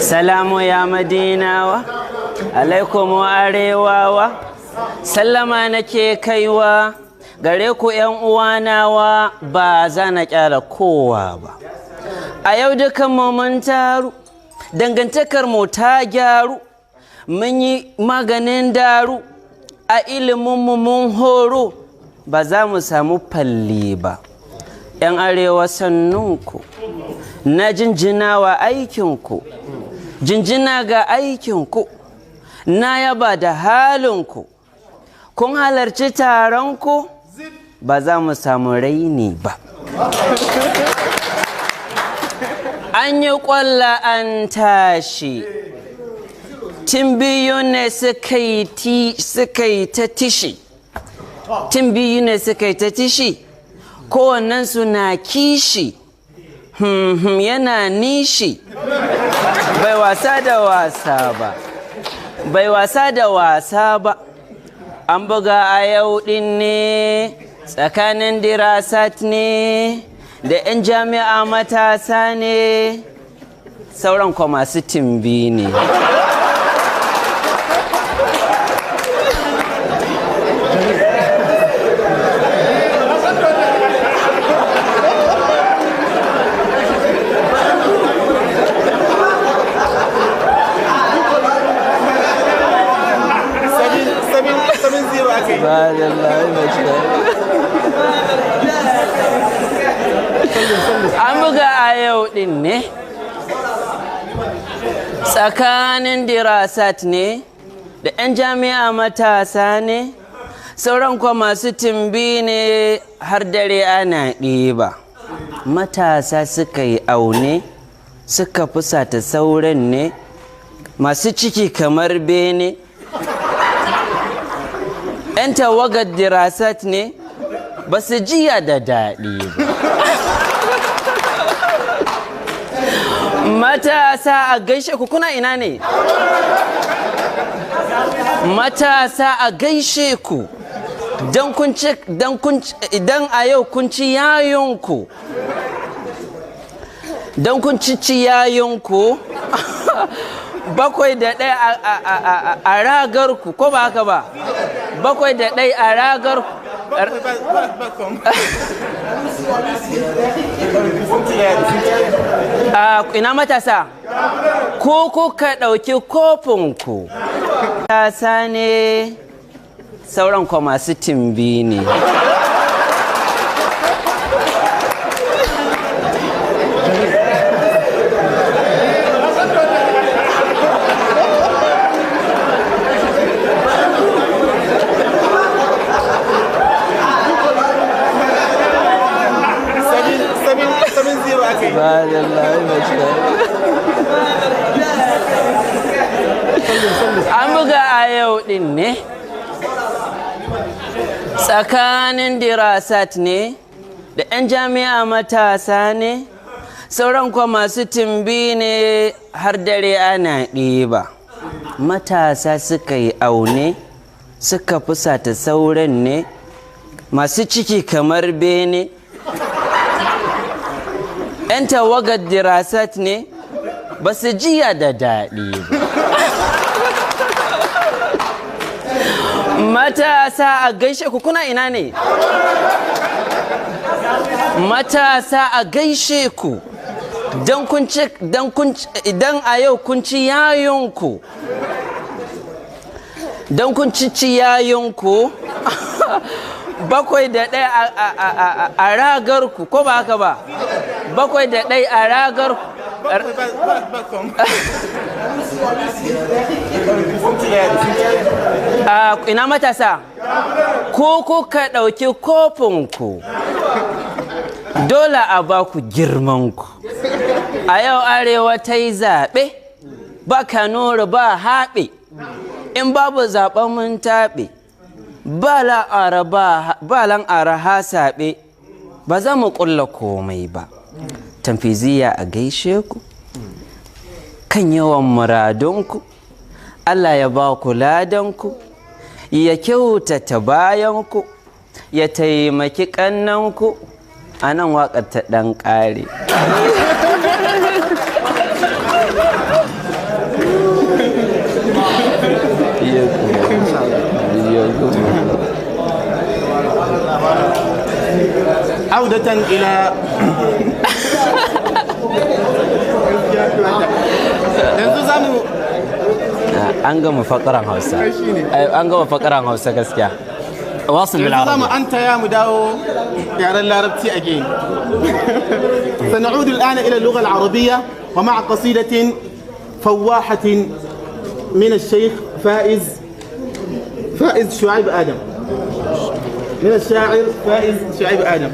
Salamu ya Madinawa, alaikum arewawa, sallama nake kaiwa gare ku ‘yan uwanawa, ba za na kyara kowa ba. A yau dukan mu mun taru, dangantakar mu ta gyaru, mun yi maganin daru, a iliminmu mun horo, ba za mu samu falli ba. ‘Yan arewa sannunku, na jinjina wa aikinku, jinjina ga aikinku, na yaba da halinku, kun halarci taronku, ba za mu samu raini ba. An yi ƙwalla an tashi, tun biyu ne suka yi ta tishi, tun biyu ne suka yi ta tishi, kowannensu na kishi, yana nishi, bai wasa da wasa ba, bai wasa da wasa ba. An buga a yau din ne tsakanin dirasat ne da 'yan jami'a matasa ne, sauran kwa masu timbi ne. An buga a yau din ne tsakanin dirasat ne da 'yan jami'a matasa ne, sauran kwa masu timbi ne, har dare ana ɗiba. Matasa suka yi aune, suka fusata sauran ne, masu ciki kamar bene. 'Yan tawagar dirasat ne ba su jiya da daɗi ba. Matasa a gaishe ku, kuna ina ne? Matasa a gaishe ku, idan a yau kun ci yayonku, don kun ci yayonku 7-1 a ragarku, ko ba haka ba? 7-1 a ragarku. Ina matasa? Ko kuka ɗauki kofinku? Matasa ne, sauran kwa masu timbi ne. An buga a yau din ne tsakanin dirasat ne da 'yan jami'a matasa ne, sauran kwa masu timbi ne, har dare ana ɗiba. Matasa suka yi aune, suka fusata sauran ne, masu ciki kamar bene. 'Yan tawagar dirasat ne ba su jiya da daɗi ba. Matasa a gaishe ku, kuna ina ne? Matasa a gaishe ku, idan a yau kun ci yayonku, don kun ci yayonku 7-1 a ragarku, ko ba haka ba? 7-1 a ragarku. Ina matasa? Ko kuka ɗauki kofinku, dole a ba ku girmanku. A yau arewa ta yi zaɓe, ba kanuri ba haɓe, in babu zaɓen mun taɓe, ba lan ara ha saɓe, ba za mu ƙulla komai ba. Tamfiziya a gaishe ku, kan yawan muradunku, Allah ya ba ku ladanku, ya kyautata bayanku, ya taimaki ƙannanku. A nan waƙar ta ɗan ƙare. إياكم. عودة إلى yanzu za mu An gama fakaran Hausa. Ai, an gama fakaran Hausa gaskiya. Wasu bil yanzu za mu Arabi. an taya mu dawo yaren larabci again. سنعود الآن إلى اللغة العربية ومع قصيدة فواحة من الشيخ فائز شعيب آدم، من الشاعر فائز شعيب آدم.